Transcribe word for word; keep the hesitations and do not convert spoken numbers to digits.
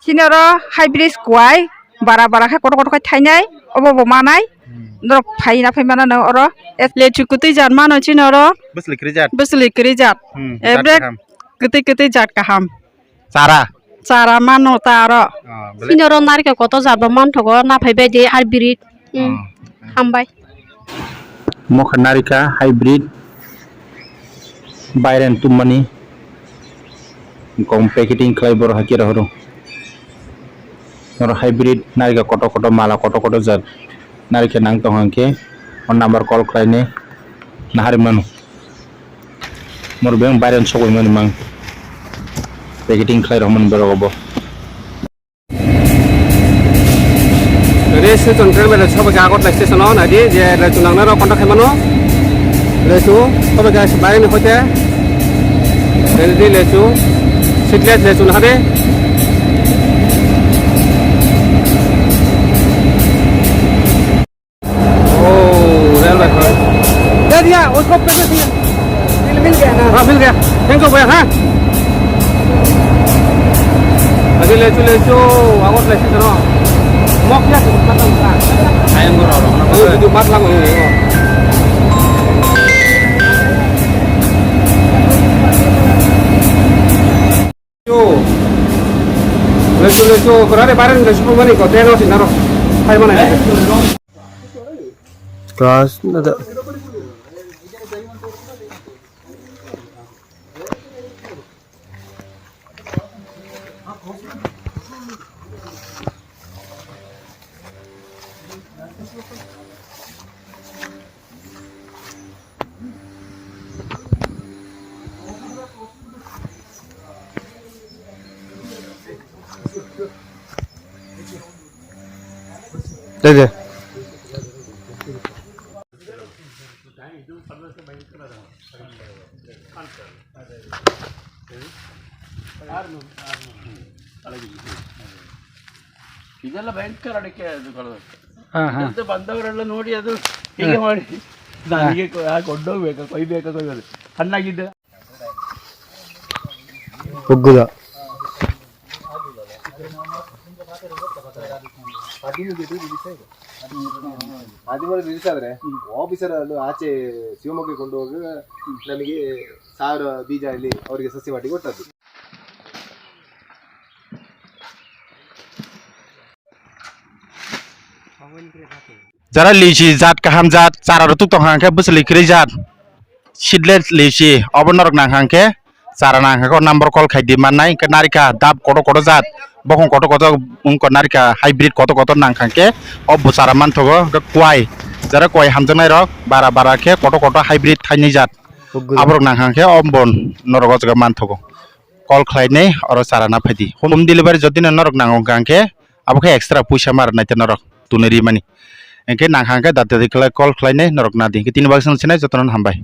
Chini oro hybrid kwai, bara bara khe kotor kotor khe thainai, obo bo manai. Hmm. Norok phai na phai mano no oro. Lechu kwtwi jat mano chini oro. Bwsli kwrwi jat. Bwsli kwrwi jat. Hmm, jat Ebre kaham. Kwtwi kwtwi jat kaham. Chara. Chara mano ta oro. Ah, bele. Chini oro narikal kotor jat bo manthogo, na phai bai di hybrid. Hmm. Ah. Hambai. Mokha narika hybrid bairen tummani kong packeting khlai borok hai khe rohoro. Oro hybrid narika kotor kotor mala kotor kotor jat narikhe nang tong hang khe o number call khlai ne nahari mano. Mor beng bairen sogwi mani mang packeting khlai rok mani borok obo. Railway station train bai sobai kha Agartala station o, nai di je lechu nangnai rok contact khai mano. Lechu sobai kha bayani hoite. Nai di lechu, seedless lechu nahadi. Oh, railway khoi. दे दिया, उसको पैसे दिया। बिल मिल गया ना? हाँ, मिल गया। Thank you भैया, हाँ। अभी ले चलो, ले चलो, आवाज ले चलो। मौक क्या तुम खत्म का? Ayang gua rorok, rorok. Ayo, video mat lang, ayo, ayo. Yo. Lechu, lechu, kurare bareng lechu pumani ko, teno sinaro. Hai mana? Gas, nada. Dede. ಇದೆಲ್ಲ ಭಯಂಕರ ಅಡಿಕೆ ಅದು ಕಳೆದ. ಹಾ, ಹಾ. ಎಂತ ಬಂದವರೆಲ್ಲ ನೋಡಿ ಅದು ಹೀಗೆ ಹಾ. ಮಾಡಿ ಹಾ. ನನಗೆ ಕೊ-, ಆ ಕೊಂಡೋಗ್ಬೇಕಾ, ಕೊಯ್ಬೇಕಾ, ಕೊಯ್ಯೋದು. ಹಣ್ಣಾಗಿದ್ದ. ಉಗ್ಗುದ. ಹದಿಮೂರು release ಆಗಿದೆ. ಹದಿಮೂರು release ಆದ್ರೆ ಆಫೀಸರ್ ಅದು ಆಚೆ ಶಿವಮೊಗ್ಗಕ್ಕೆ ಕೊಂಡು ಹೋಗಿ ನಮಗೆ ಸಾವಿರ ಬೀಜ ಇಲ್ಲಿ ಅವರಿಗೆ ಸಸಿ ಮಾಡಿ ಕೊಟ್ಟದ್ದು. Jara lichi jat kaham jat, chara rwtuk tong hang khe bwswlwi kwrwi jat. Seedless lichi, obo norok nang hang khe chara nang hang khe o number call khai di mannai, hwnkhe narikha dab kotor kotor jat, bokhong kotor kotor wngkha narikha hybrid kotor kotor nang hang khe o bo chara manthogo, hwnkhe kwai, jara kwai hamjaknai rok bara bara khe kotor kotor hybrid thainwi jat. Aborok nang hang khe o bo norok o jaga manthogo. Call khlainai oro chara na phaidi. Home delivery jodi no norok nango hang khe abo khe extra puisa ma rwnai te norok tunui rimani. Hwnkhe nang hang khe dati dati khlai call khlainai norok nadi. Hwnkhe tini bagwi swng sinai jotono hambai.